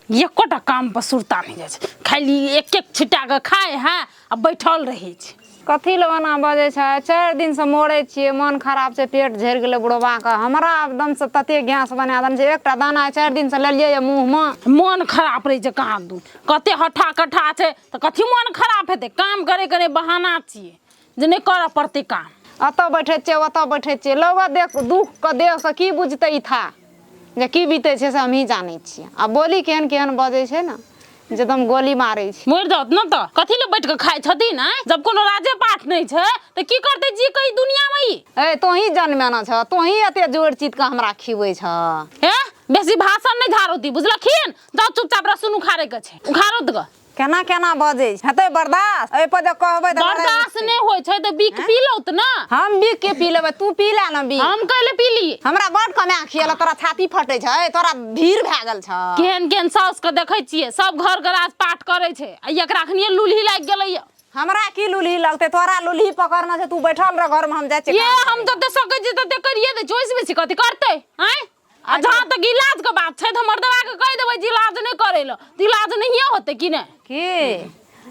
एकोटा काम पर सुरता नहि जाइ छै, खाली एक एक छिट्टा के खाय है आ बैठल रहै छै। कथी लए ओना बजै छै? 4 दिनसँ मरै छियै, मन खराब छै, पेट झड़ि गेलै बुढ़बाके। हमरा एकदमसँ तते गैस बना देने छै, एकटा दाना 4 दिनसँ लेलियै यऽ मुँहमे। मन खराब रहै छै कहाँ दू, कते हट्ठा कट्ठा छै तऽ कथी मन खराब हेतै? काम करे करे बहाना छियै जे नहि करऽ पड़तै काम। एतऽ बैठै छियै, ओतऽ बैठै छियै, लोग देख दुखके देहसँ की बुझतै? ई था जे की बीतै छै से हमही जानै छियै। आ बोली केहन केहन बजै छै ने, जे एकदम गोली मारै छै। मरि जाओत ने तऽ कथी लए बैठ कऽ खाइ छथिन? आँय, जब कोनो राजे पाठ नहि छै तऽ की करतै जी के ई दुनियामे ई? ए, तोही जनमेना छह, तोही एते जोर चित कऽ हमरा खिबै छह। हे, बेसी भाषण नहि झाड़ौती, बुझलखिन? जाउ चुपचाप, रसुन उखाड़े के छै, उखाड़ौत ग। केना केना बजै छै, हेतै बर्दाश्त? एहि पर जे कहबै तऽ लड़ाइ बर्दाश्त उठतै। नहि होइ छै तऽ बिक पी लौत ने। हम बिक के पी लेबै, तू पी ले ने बिक। हम कैले पी ली? हमरा बड कमा खियला, तोरा छाती फटै छै, तोरा भीड़ भए गेल छ। केहन केहन साउस के देखै छियै, सब घर के राज पाठ करै छै आ एकरा अखनिये लूल्ही लागि गेलैया। हमरा की लुल्ही लगतै? तोरा लुल्ही पकड़ना छै, तू बैठल रह घरमे, हम जाइ छियै ये काम हम करै। जते सकै छियै तते करिये दै छियै, ओहिसँ बेसी कथी करतै? आँय, आ जहाँ तक इलाज के बात छै तऽ हमर दवा के कहि देबै जे इलाज नहि करै लए, तऽ इलाज नहिए होतै कि नहि? की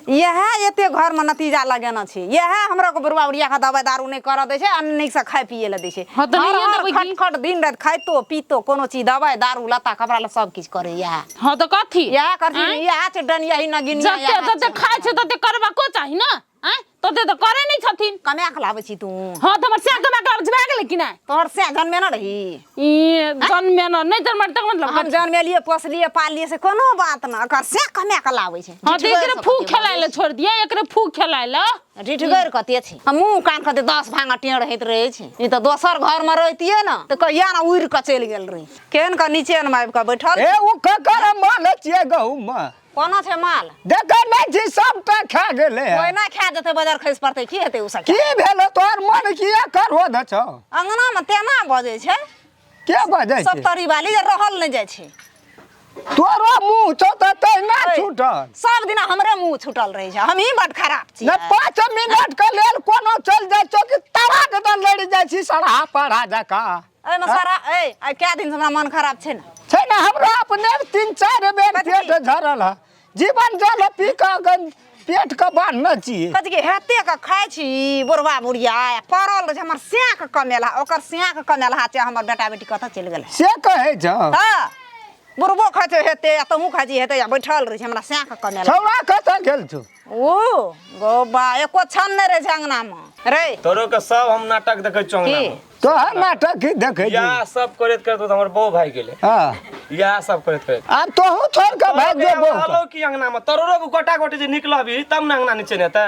इएह एते घरमे नतीजा लगेने छी? इएह हमरा को बुढ़वा बुढ़िया के दवाइ दारू नहि करऽ दै छै आ नीकसँ खाइ पियै लए दै छै। हँ तऽ हर नहिए हर देबै की? खट खट दिन राति खाइतो पीतो, कोनो चीज दवाइ दारू लत्ता कपड़ा लए सब किछु करै इएह। हँ तऽ कथी? इएह करथिन। आँय? इएह छै डनियही नगिनिया। जते इएह जते छै। खाइ छै तते करबाको चाही ने। आँय, तते तऽ करै नहि छथिन। कमा के लाबै छी तू? हँ तऽ हमर सएह कमा के लाबै छी, भए गेलै कि नहि? तोहर सएह जनमे न रही? ई जनमे न नहि जनमे तक मतलब हम जनमेलियै, पोसलियै, पाललियै, से कोनो बात न, ओकर सएह कमा के लाबै छै। हँ तऽ एकरे फूक खेलाय लए छोड़ि दियै, एकरे फूक खेलाय लए। ढिठगर कते छै आ मुँह कान कते 10 भांगा टेढ़ होइत रहै छै। ई तऽ दोसर घरमे रहितियै ने तऽ कहिया ने उड़ि कऽ चलि गेल रही। केहन कऽ नीचे मे आबि कऽ बैठल। ए, ओ ककर माल छियै गहूम मे? कोना छै माल? देखै नहि छी, सबटा खा गेलै हँ। ओहिना खा जेतै, बजार खसि पड़तै, की हेतै ओ सब? की भेलो तोहर मन किया क्रोध छौ? अंगना मे तेना बजै छै। के बजै छै? सप्तरी वाली जे रहल नहि जाइ छै। तोरो मुँह छौ तऽ तहिना ओए। छूटल। सब दिना हमरे मुँह छूटल रहै छै, हमही बड खराब नहि छियै। 5 मिनट के लेल कोनो चलि जाइ छौ कि तड़ाक दऽ लड़ि जाइ छी सड़हा पढ़ा जकाँ। एहिमे सारा ए आइ कए दिन से हमरा मन खराब छै ने। छै ने, हमरा अपने 3-4 बेर कथी? पेट झरल है, जीवन जल पी कऽ गन पेट के बान्हने छी। कथी के हेते के खाइ छी बुढ़वा बुढ़िया आ पड़ल रहै छै हमर सैंक कमेलहा, ओकर सैंक कमेलहा छै, हमर बेटा बेटी कतऽ चलि गेलै? से कहै छौ? तऽ बुढ़बो खाइ छै हेते आ तहूँ खाइ छी हेते आ बैठल रहै छै हमरा सैंक कमेलहा। छौड़ा कतऽ गेल छौ? ओ गो बा, एको क्षण नहि रहै छै अंगनामे रे। तोरो के सब हम नाटक देखै छौ की? अंगना मे। तोहर नाटक की देखै छी? इएह सब करैत करैत तऽ हमर बहू भागि गेलै। हँ। इएह सब करैत करैत। आब तोहू छोड़ि कऽ भागि जो बहू रहलो की अंगना मे तोरो के गोटा गोटी जे निकलबी तब ने अंगना नीचे हेतै।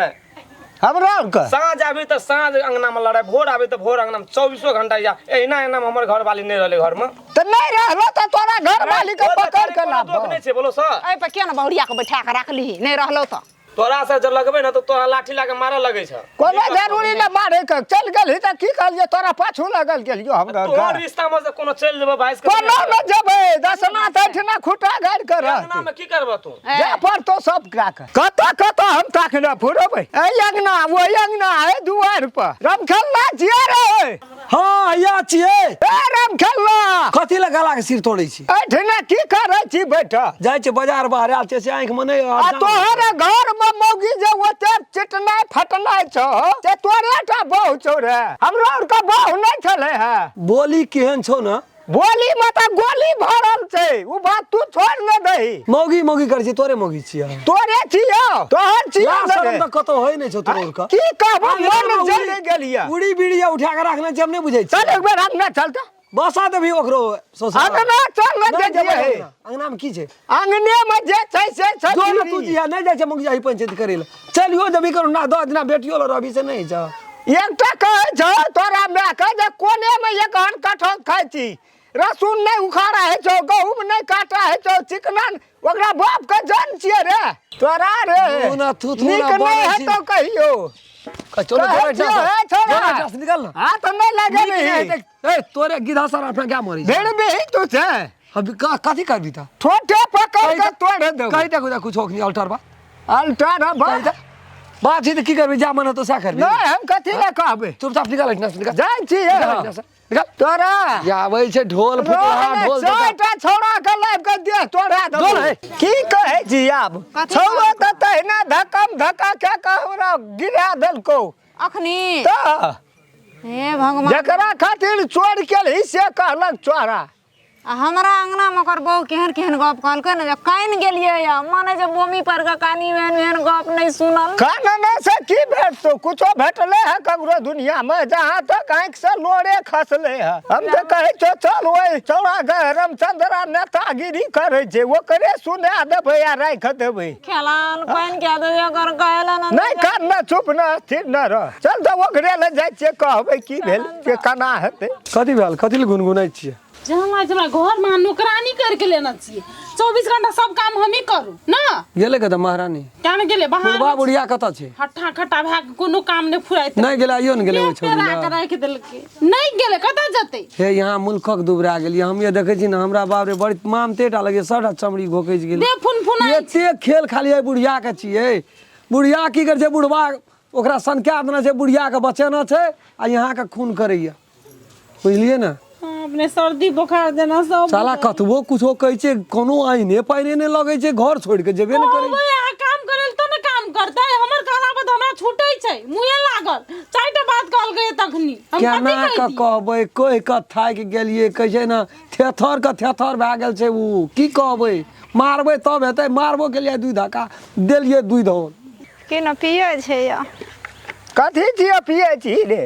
हमरा आरके साँझ आबी तऽ साँझ अंगना मे लड़ाइ, भोर आबी तऽ भोर अंगना मे, 24 घंटा या एहिना एना मे हमर घरवाली नहि रहलै घर मे। तऽ नहि रहलो तऽ तोरा घरवाली के ओहि पकड़ बेचारी के कोनो लाबो। दोख नहि छै बोलो सर। एहि पर किया ने बहुरिया के बैठा के रखलीही, नहि रहलो तऽ? तोरा से जब लगबै ने तऽ तोरा लाठी लगा के मारऽ लगै छ। कोनो जरूरी नहि मारे के, चलि गेलही तऽ की कहलियै तोरा पाछू लगल गेलियो हमरा तोहर रिश्ता मे से कोनो चलि जेबो भाइस के। कोनो न जेबै, दसना तऽ एहिठिना खुटा गाड़ि के अंगना रहतै। मे की करबऽ तू? जे पड़तो सब राख। कतऽ कतऽ हम ताकने फुरबै, एहि अंगना ओहि अंगना एहि दुआरि पर रमखेलना छियै रे। हाँ या छियै। ए रमखेलना, कथी लए गला के सिर तोड़ै छी? एहिठिना की करै छी बैठल? जाइ छै बाजार बाहर आयल छै से आँखि मे नहि आ तोहर घर मे मौगी जे ओते चिटनाइ फटनाइ छौ से तोरे टा बहु छौ रे, हमरो आर के बहु नहि छलै हे। बोली केहन छौ ने? बोली मे तऽ गोली भरल छै, उ बात तू छोड़ न दही। मौगी मौगी करै छी, तोरे मौगी छियै। तोरे छियौ, तोहर छियौ। लाज शरम तऽ कतौ होइ नहि छौ तोरो के। की कहबो, अंगना मन मे जरि गेलियै। उड़ी बीड़ी उठा के राखने छै, हम नहि बुझै चल छियै। एक बेर अंगना चल तऽ। बसा देबही ओकरो ससुराल। अंगना चल ने। नहि जे जेबै हे अंगना। अंगना मे की छै? अंगने मे जे छै से छै। जो ने तू जिया नहि जाइ छै मौगी जाही पंचायत करै लए। चलियो जबी करू ना 10 दिना बेटियो लऽ रहबी से नहि छै। एकटा कहै छौ तोरा माय के जे कोने मे एक हन कटहल खाइ छी, रसून नहि उखाड़ा होइ छौ, गहूम नहि काटा होइ छौ, चिकना ओकरा बाप के जन छियै रे तोरा रे। थू ना, थू थू नीक ना नहि बनै छी। हेतौ कहियो। चलो कहै छियौ हे छोरा। निकल ना। हाथ नहि लगे नीक नहि रही। हेतै। ए तोरे गिधा सारा अपना क्या मरी भेड़ बेही तू छै। हम कथी करबी तऽ? ठोटे पकड़ के तोड़ देबौ। कहि देखू कुछ होखनी अल्टर बा। अल्टर बा। कहि दे। बात छै तऽ की करबी, जा मन हेतौ सएह करबी। नहि, हम कथी लए कहबै? चुपचाप निकल एहिठिना से, निकल। जाइ छी निकल एहिठिना से, निकल। तोरा या आबै छै ढोल फुटलहा रोहने ढोल देता। 4टा छौड़ा के लाबि के देह देह तोड़ा जो देबो। ने। की कहै छी आब? कथी छौड़ा तऽ तहिना धक्कम धक्का कए कऽ हमरा गिरा देलकौ। अखनी तऽ हे भगवान, जकरा खातिर चोर केलही से कहलक चोरा। आ हमरा अंगना में ओकर बहू केहन केहन गप कहलकै ने जे कानि गेलियै या माने जे बोमी पर के कानी एहन एहन गप नहि सुनल। कानने से की भेटतौ? कुछो भेटले है ककरो दुनिया में? जहाँ तक आँखि से लोरे खसले है। हम तऽ कहै छौ चल ओहि चौड़ा के रामचंद्रा नेतागिरी करै छै, ओकरे सुना देबै आ राखि देबै। खेलान पानि कए दे ओकर कहला ना। नहि कान न, चुप न, स्थिर न रह। चल तऽ ओकरे लग जाइ छियै, कहबै की भेल के केना हेतै। कथी भेल? कथी लए गुनगुनाइ छियै? जहाँ लागै छै हमरा घरमे अहाँ नौकरानी करके लेने छियै, 24 घंटा सब काम हमही करू ना। गेलै कतऽ महारानी? क्या ने गेलै बाहर। बुढ़बा बुढ़िया कतऽ छै? हट्ठा खट्टा भए के कोनो काम नहि फुराइत। नहि गेलै, आइयो ने गेलै ओहि छौड़ी पेरा के लग। राखि देलकै, नहि गेलै, कतऽ जेतै? हे यहाँ मुल्कक दुबरा गेलियै हम। ये देखै छी ने, हमरा बाप रे बड़ी मामते टा लगैए, सबटा चमड़ी घोकैच गेलै। देह फुनफुनाइ। एते खेल खाली एहि बुढ़िया के छियै। बुढ़िया की करै छै? बुढ़बा ओकरा सनका देने छै, बुढ़िया के बचेना छै आ यहाँ के खून करैया, बुझलियै ने? हाँ, अपने सर्दी बोखार जेना सब। साला कतबो कुछो कहै छै, कोनो आइने पाइने नहि लगै छै, घर छोड़ि के जेबे नहि करै। कहबै अहाँ काम करै लए तऽ ने काम करतै। हमर कहला पर तऽ हमरा छूटै छै मुँहे लागल। चारिटा बात कहलकै तखनी हम केना कथी कऽ कहि दियै? कहबै? कहि कऽ थाकि गेलियै। कहै छै ने, थेथर के थेथर भए गेल छै ओ। की कहबै? मारबै तब हेतै। मारबो केलियै, दू धक्का देलियै, दू धौन। की न पियै छै या? कथी छियै पियै छी रे?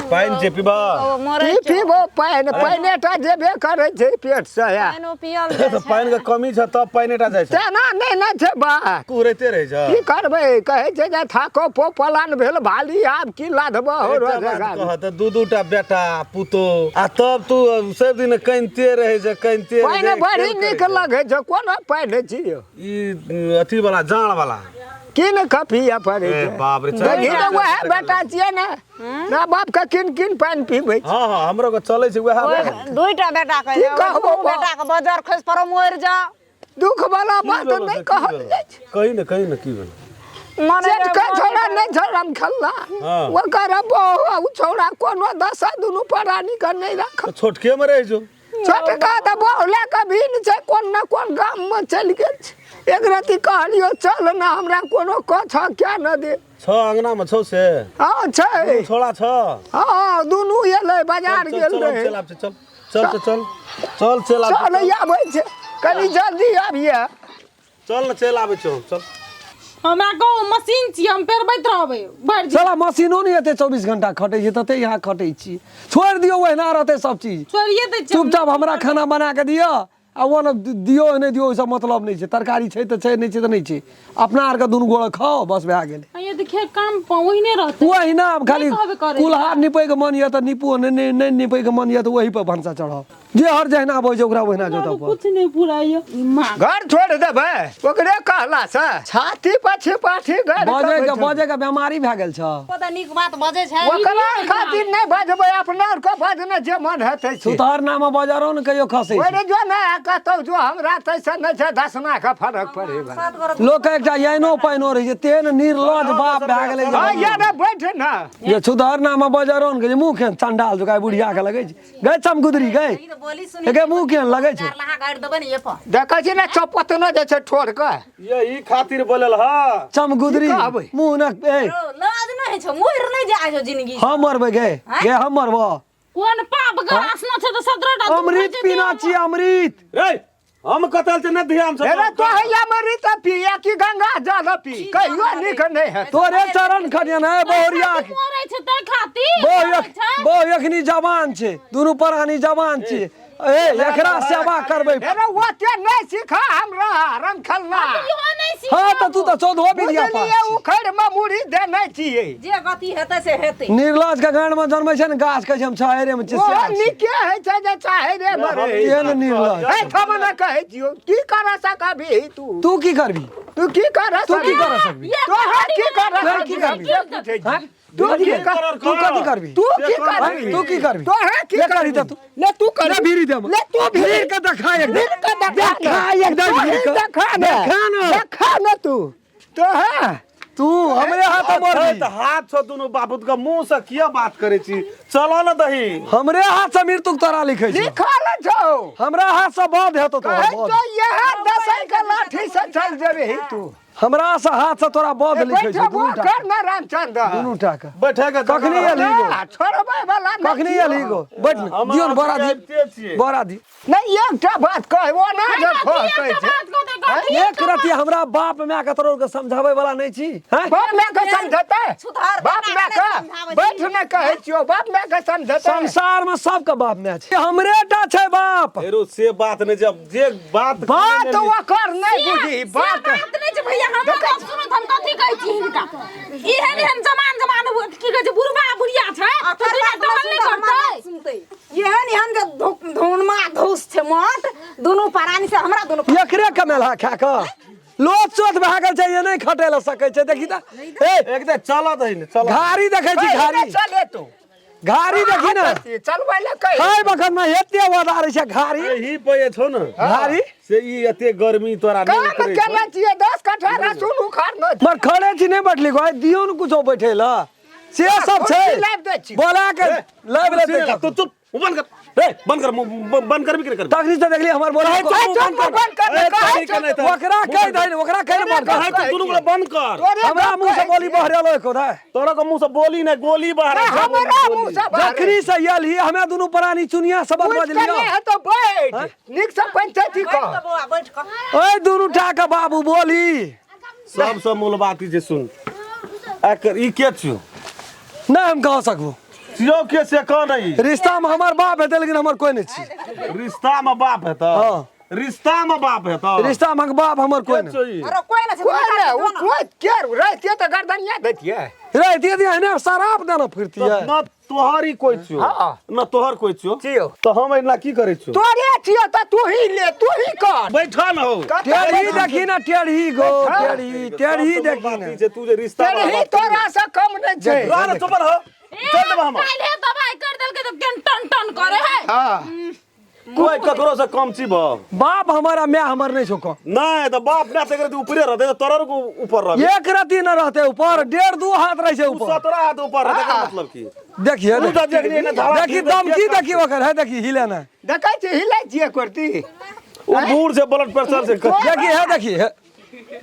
पानि जे पीबा। ओ मरै की पीबो? पानि पानिए टा जेबे करै छै पेट से आ। पानि पियल जाइ तऽ छै। पानि के कमी छै तब पानि टा जाइ छै। तेना नहि ने छै बा। कुहरैते रहै छै। की करबै? कहै छै जे थाको पो पलान भेल भाली, आब की लाधबो हो। एकटा बात कह तऽ, दू दू टा बेटा पुतोह आ तब तू सब दिन कनिते रहै छै, कनिते रहै पानि छै, बड़ी खेल नीक करै छै। लगै छै। कोना पानि छियौ? ई अथी वाला, जाड़ वाला। की ने कपिया पड़ै ए छै? बाप रे, देखी तऽ वएह बेटा छियै ने ना, बाप के किन किन पानि पीबै छै। हँ हँ, हमरो के चलै छै वएह बात। दुईटा बेटा के की कहबो बा? बेटा के बजर खसि पड़ो, मरि जा। दुख वाला की बात भेलौ नहि से, की कहल भेलौ? जाइ छै। कही ने, कही ने, की भेलौ? मने जेठका छौड़ा नहि छौड़ा खेलला। हाँ। ओकर बहु आ उ छौड़ा कोनो दशा दुनू प्राणी के नहि राखल। तऽ छोटके मे रहै छौ। छोटका तऽ बहु लए कऽ भिन्न छै, कोन ने कोन गाममे चलि गेल छै। एक रति कहलियौ चल ने, हमरा कोनो कछ क्या न दे। छ अंगना मे छौ से? हँ छै। छोड़ा छ? हँ, दुनू एलै, बाजार चल, गेल चल, रहै। चल आब, चल चल चल चल चल चल आब। चल आबै छै, कनि जल्दी आबिये। चल ने, चल आबै छौ, चल। हमरा कहू मशीन छियै, हम पेरबैत रहबै भरि दिन। साला मशीनो नहि एते 24 घंटा खटै छै तते यहाँ खटै छी। छोड़ि दियौ, ओहिना रहतै सब चीज। छोड़िए दै छियै। चुपचाप हमरा खाना बना कऽ दिअ आ ओ ने दियौ, नहि दियौ, ओहिसँ मतलब नहि छै। तरकारी छै तऽ छै, नहि छै तऽ नहि छै। अपना आरके दुनू गोरे खाउ, बस भए गेलै। ये देखिए, काम ओहिने रहतै। ओहिना आब खाली नहि कहबे करै। कुल्हा निपैके मन यऽ तऽ निपू, नहि नहि नहि निपैके मन यऽ तऽ ओही पर भनसा चढ़ाउ। जे हर जहिना अबै छै ओकरा ओहिना जोतऽ पड़त। कुछ नहि पुराइए माँ। घर छोड़ि देबै ओकरे कहला से? छाती पर छिपाठी घर बजैके बजैके बेमारी भए गेल छ। पता नीक बात बजै छै। ओकरा खातिर नहि बजबै, अपना आरके बजने जे मन हेतै से। सुतहर नाम बजारो ने कहियो खसै छै। ओरे जो ने कतौ जो, हमरा तैसे नहि छै, दसना के फरक पड़े बा। लोक के एकटा यानो पाइनो रहै छै, तेहन निर्लज बाप भए गेलै जे हँ ये ने बैठ ने। जे सुतहर नाम बजारो ने मुँह केहन चंडाल जोका बुढ़िया के लगै छै गै, चमगुदरी गै, एके मुँह केहन लगै छै। लहा गाड़ि देबै ने ये पर। देखै छी ने, चपत न जाइ छै ठोर के। ये ई खातिर बोलल ह चमगुदरी। की कहबै? मुँह न ए। लाज नहि होइ छौ? मरि नहि जाइ छौ जिंदगी? हम मरबै गे, गे हम मरबो? कोन पाप गरासना छै तऽ 17टा दुख अमृत होइ छै। पीना छी अमृत। रे हम कतल छै, नहि ध्यान से। अरे तो हैया मरी तऽ पिया कि गंगा जल पी, कहियो नीक नहि हेतै। तोरे चरण खनियन है बहुरिया। मरै छै तै खातिर बहु मरै छै। बहु एखनी जवान छै, दुनू प्राणी जवान छै। ए एकरा सेवा करबै। अरे ओते नहि सिखा हमरा रंग खेलना। इहो नहि सीखब। हाँ तऽ तू तऽ चौदहो विद्या बुझलियै? पास। उखड़ि मे मुड़ी देने छियै। जे गति हेतै से हेतै। निर्लज के गांड में जन्मै छै ने गाछ, कहै छै हम छहरे में छियै। ओहो सएह छै। नीके होइ छै जे चाहे रे मरे। तेहन निर्लज। ए थम ने कहै छियौ, की कर सकबही तू? तू की करबी? तू की कर तू की कर सकबी? तोहर की कर तोहर की करबी? से पूछै छी। हाँ? तू की कर तू कथी करबी? तू की करबी? तू की करबी? तोहर की ले करही करबी? तऽ तू। ले तू कर। ले भीरी दे ले तू भीड़ के देखा एक भीड़ के देखा देखा एक तू भीड़ के देखा ने, देखा ने। देखा ने तू तो है। तू हमरे हाथ मरबी। तऽ हाथ छौ दुनू बापूत के मुंह से किया बात करै छी? चल न दही। हमरे हाथ से मृत्यु तोरा लिखै छै। लिखल छौ। हमरा हाथ से बध हेतौ तोरा। कहै बध छौ इएह दसै के लाठी से चल जेबही तू। हमरा से हाथ से तोरा बध लिखै छै। बैठबो दुनू टा कर न रामचंद्र। दुनू टा के बैठे के कखनी एलही गो? छोड़बै वाला नहि कखनी छियौ। एलही गो? बैठ ने, हम दियौ ने बड़ा दी। आबिते छियै। बड़ा दी। नहि एकटा बात कहबो ना जे खो कहै छै। एक रति हमरा बाप माय के तोरो के समझाबै वाला नहि छी हैं? बाप माय के समझतै? सुधार बाप माय के बैठ ने कहै छियौ, बाप माय के समझतै? संसार में सबके बाप माय छै, हमरे टा छै बाप। हेरो से बात नहि छै, जे बात बात ओकर नहि बुझी बात। बात नहि छै भैया, हमरा गप सुनू त हम कथी कहै छी हिनका। एहन एहन जमान जमान की कहै छै बुढ़बा बुढ़िया छै तऽ बिना टहल नहि करतै। सुनतै एहन एहन जे धुनमा धूस छै मोट दुनू प्राणी से हमरा दुनू। एकरे कमेलहा खा कऽ लोथ चोथ भए गेल छै, ये नहि खटै लए सकै छै। देखी तऽ ए एक दे चल दही ने चल। घारी देखै छी, घारी चले तू, घारी देखी ने। चलबै लए कहि खाय बखत में एते ओदारै छै घारी। एही पे छौ ने घारी से ई एते गर्मी तोरा नहि काम उतरै छौ। केने छियै 10 कट्ठा रसून उखाड़नो। मर खड़े छी नहि बैठली गो, दियौ ने कुछो बैठे लए से सब छै। कुर्सी लाबि दै छी। बोला के लाबि लेतै। तू चुप बंद कर रे, बंद कर मुंह, बंद कर भी कर। तखनी से देखली हमर बोला कहै कहै छौ मुँह बंद कर, ए, कहै तोरी छौ के नहि तऽ। ओकरा कहि दही ने, ओकरा कहि ने बंद कर। कहै छौ दुनू गोरा बंद कर। तोरे हमरा गप मुँह से कहै बोली छियै। बहरेलो एको दाय। तोरा के मुंह से बोली नहि गोली बहरा नहि, छै, हमरा गोली। मुँह से बहरे। जखनी से एलही हमे दुनू प्राणी चुनिया शब्द उठि कऽ बजलियो। नहि हेतौ बैठ, नीक से पंचायती बैठ कर। कऽ बौआ बैठ कऽ। ओहि दुनू टा के बाबू बोली। सबसँ मूल बात ई जे सुन, एकर ई के छियौ? नहि हम कह सकबो। छियौ के से कह नहि। रिश्ता में हमर बाप हेतै लेकिन हमर कोई नहि छी। रिश्ता में बाप हेतौ? हाँ। रिश्ता में बाप हेतौ? रिश्ता में बाप हमर कोई के नहि। छियौ ई? अरे कोई ना छै। कोइ नहि, ओ कोइ के रहितियै तऽ गर्दनिया दैतियै। रहितियै तऽ एहने शराब देने फिरतियै। न तोहर ई कोइ छियौ। हाँ। न तोहर कोइ छियौ। छियौ। तऽ हम एना की करै छियौ? तोरे छियौ तऽ तू ही ले, तू ही कर। बैठल हो। टेढ़ी देखी ना, टेढ़ी गो, टेढ़ी टेढ़ी देखी बात ना। ई छै तू जे रिश्ता वाला टेढ़ी बात तोरा से कम नहि छै। रह ने चुप रह, चल देब हम। काल्हे दबाई कर देलकै तऽ केहन टन टन करे है। हाँ। कोइ ककरो से कम छी बा? बाप हमर आ माय हमर नहि छौ कम। नहि तऽ बाप माय तऽ एकरती ऊपरे रहतै तऽ तोरा को ऊपर रहबे। एक रति न रहते ऊपर, 1.5-2 हाथ रहै छै तू ऊपर। 17 हाथ ऊपर रहतै, एकर मतलब की? देखिए तू तऽ देखली ने धारा देखी दमकी देखी ओकर है, देखी हिले ना। देखै छी हिलै छियै करती। ओ बूढ़ छै, ब्लड प्रेशर छै। देखी है, देखी है,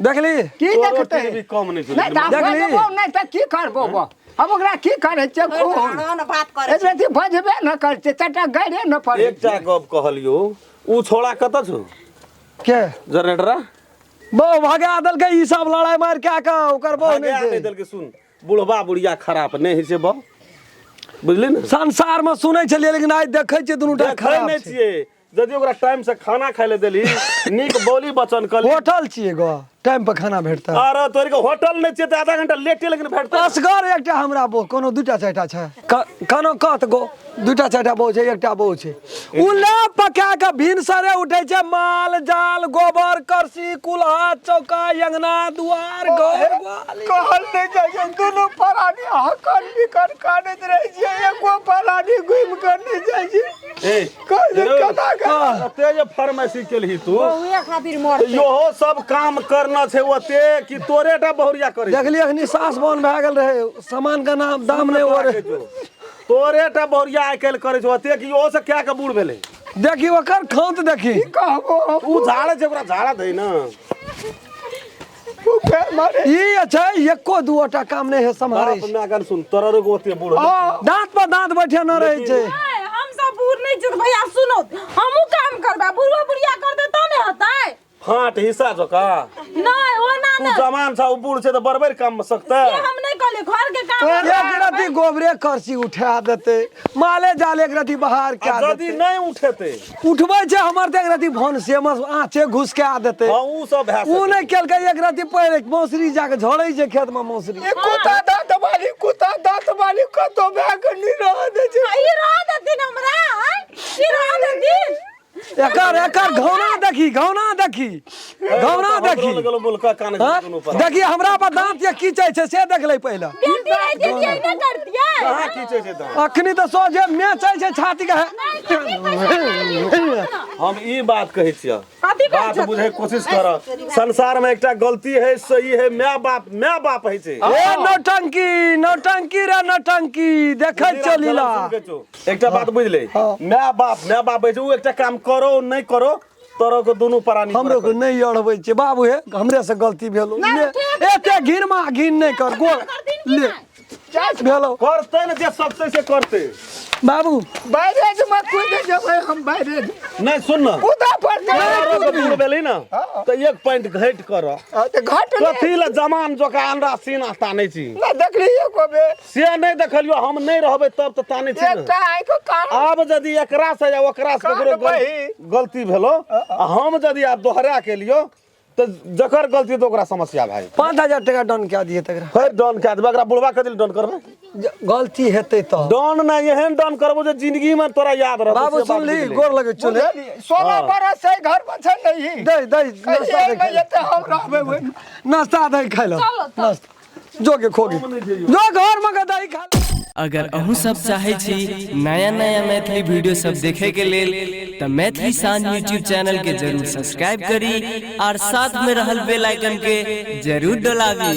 देखली की तोरो देखतै? टीवी कम नहि छौ। नहि तऽ हम देखली? बजबो नहि तऽ की करबो बा? हम ओकरा की करै छियै खून? ना बात करै एक रति बजबे न करै छियै, चारिटा गाइरे न पड़ै। एकटा गप कहलियौ, उ छोड़ा कतऽ छौ? के जनरेटरा बहु भगा देलकै ई सब लड़ाई मार के के ओकर बहु भगा नहि नहि छै। देलकै। सुन, बुढ़बा बुढ़िया खराब नहि होइ छै बहु, बुझली ने? संसार में सुनै छलियै लेकिन आइ देखै छियै दुनू टा देखै खराब नहि छै। छियै। यदि ओकरा टाइम से खाना खाय लए देली, नीक बोली बचन कली। होटल छियै गो, टाइम पर खाना भेटतै। अरे तोरी के होटल नहि छियै तऽ आधा घंटा लेटे लेकिन भेटतै। असगर एकटा हमरा बहु कोनो दूटा चारिटा छै। कोनो कहत गो दूटा चारिटा बहु छै, एकटा बहु छै। उ ले पका के भिनसरे उठै छै, माल जाल गोबर करसी कुल्हा चौका अंगना दुआर घर ग्वाली। कहल नहि जाइ छै, दुनू प्राणी हकन बिकन कानैत रहै छियै, एको प्राणी घुमि कऽ नहि जाइ छै। ए कह जे केना कऽ ओते जे फार्मेसी केलही तू बहुए खातिर मरतै। इहो सब काम करना छै ओते कि तोरे टा बहुरिया करै छै? देखली अखनी सास बन भए गेल रहे, सामान के नाम दाम नहि हो रहे। तोरे टा बहुरिया आइ काल्हि करै छै ओते कि इहो से कए के बूढ़ भेलै? देखी ओकर खौंत देखी। कहबो हम? उ झाड़े छै, ओकरा झाड़ा दही ने। भूखे मरे। ई छै एको दूटा काम नहि है सम्हारै बाप छै। माय कन सुन, तोरा रोग ओते बूढ़ होलै। हाँ। दांत पर दांत बैठे न रहै छै। हम सब बूढ़ नहि छियै भैया, सुनो हमहूँ काम करबै, बुढ़वा बुढ़िया करतै तऽ नहि हेतै। फाट हिस्सा जका नहि ओना तू नहि। जवान छौ, बूढ़ छै तऽ बरबर काम मे सकतै। से हम नहि कहलियै, घर के काम एक रति गोबरे करसी उठा देतै, माले जाल एक रति बाहर आ कए यदि देतै। नहि उठेतै? उठबै छै हमर तऽ एक रति भनसे मे आँचे घुसका देतै। हाँ उ सब भए उ सकै। नहि केलकै एक रति पहिले मौसरी जाके झड़ै छै खेत मे मौसरी। ई कुत्ता दाँत वाली, कुत्ता दाँत वाली कतौ भए कऽ नहि रहऽ दै छै। ई रह देथिन हमरा, आँय? ई रह देथिन। एकर एकर घौना देखी, घौना देखी। देखी, घौना देखी। गेलो बोलका कान हाँ? दुनू पर। देखी हमरा पर दांत ये की छै से देख ले पहिले। बेटी है दीदी ऐने करतियै। कहाँ खींचै छै दाँत? अखनी तऽ सोझे मेचै छै छाती के। हम ई बात कहै छियह, कथी कहै बात छथिन? बुझै के कोशिश कर। संसार में एकटा गलती है सही है, माय बाप माय बाप है छै। ए नौटंकी नौटंकी रे नौटंकी देखै चलीला। एकटा बात बुझ ले, माय बाप माय बाप है छै, उ एकटा काम करो नहीं करो तोरो के दुनू प्राणी हमरो के नहीं अड़बै छै बाबू, हे हमरे से गलती भेलो। ले एते घिन मा घिन नहीं कर गोल ले भेलो करते ने जे सकते से करते। बाबू बैरेज में कूद जेबै हम, बैरेज नहीं सुन ना, कूदा पड़तै। तोरो के दूर भेली ना तऽ एक पॉइंट घटि कर। हाँ, तऽ घट नहि। कथी ले जमान जोका अंडा सीना तानै छी? नहि देखलियै एको बेर। से नहि देखलियो, हम नहि रहबै तब तऽ तानै छी ने। एकटा आँखि कान। आब यदि एकरा से या ओकरा से कान ककरो बही। गलती भेलो आ हम यदि आब दोहरा के लियो तऽ जकर गलती तऽ ओकरा समस्या भए जेतै। 5000 टका डन कए दियै तकरा। फेर डन कए देबै एकरा, बुढ़वा कथी लए डन करबै? गलती हेतै तऽ डन नहि, एहन डन करबो जे जिंदगी में तोरा याद रहतौ। बाबू से बात सुन ली, बुझली। गोर लगै चले। बुझलियै, 16 बरस से घर में छै नहीं। दे दे नाश्ता कहिए दे नहि खाइ लए। एते हम रहबै ओहिमे। नाश्ता दे खाइ लए। नाश्ता जो के खोगे जो घर में के दही खा ले। अगर अहूँ सब चाहै छी नया नया मैथिली वीडियो सब देखे के लेल तऽ मैथिली शान यूट्यूब चैनल के जरूर सब्सक्राइब करी और साथ में रहल बेल आइकन के जरूर डोलाबी।